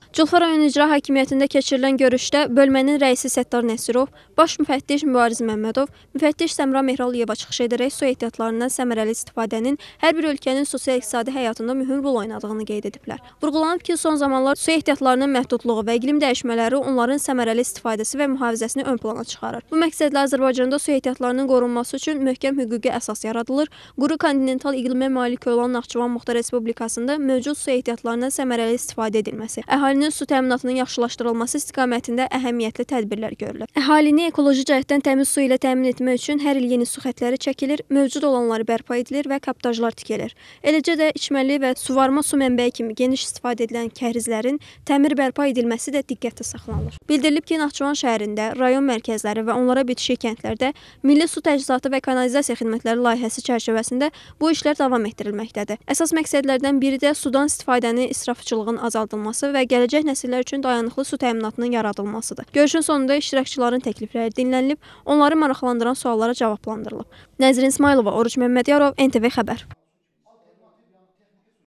Culfa rayon İcra Hakimiyyətində keçirilən görüşdə bölmənin rəisi Səttar Nəsirov, baş müfəttiş Mübariz Məmmədov, müfəttiş Səmra Mehraliyeva çıxış edərək su ehtiyatlarından səmərəli istifadənin hər bir ölkənin sosial-iqtisadi həyatında mühüm rol oynadığını qeyd ediblər. Vurğulanıb ki, son zamanlar su ehtiyatlarının məhdudluğu və iqlim dəyişmələri onların səmərəli istifadəsi və mühafizəsini ön plana çıxarır. Bu məqsədlə Azərbaycanda su ehtiyatlarının qorunması üçün möhkəm hüquqi əsas yaradılır. Quru kontinental iqlimə malik olan Naxçıvan Muxtar Respublikasında mövcud su ehtiyatlarından səmərəli istifadə edilməsi, əhalinin su təminatının yaxşılaşdırılması istiqamətində əhəmiyyətli tədbirlər görülür. Əhalini ekoloji cəhətdən təmiz su ilə təmin etmək üçün hər il yeni su xətləri çəkilir, mövcud olanları bərpa edilir və kaptajlar tikilir. Eləcə də içməli və suvarma su mənbəyi kimi geniş istifadə edilən kəhrizlərin təmir bərpa edilməsi də diqqətdə saxlanılır. Bildirilib ki, Naxçıvan şəhərində, rayon mərkəzləri və onlara bitişik kəndlərdə milli su təchizatı və kanalizasiya xidmətləri layihəsi çərçivəsində bu işlər davam etdirilməkdədir. Əsas məqsədlərdən biri də sudan istifadənin israfçılığın azaldılması və gələcək nəsillər üçün dayanıqlı su təminatının yaradılmasıdır. Görüşün sonunda iştirakçıların təklifləri dinlənilib, onları maraqlandıran suallara cavablandırılıb. Nəzrin İsmayılova, Oruc Məmmədiyarov, NTV Xəbər.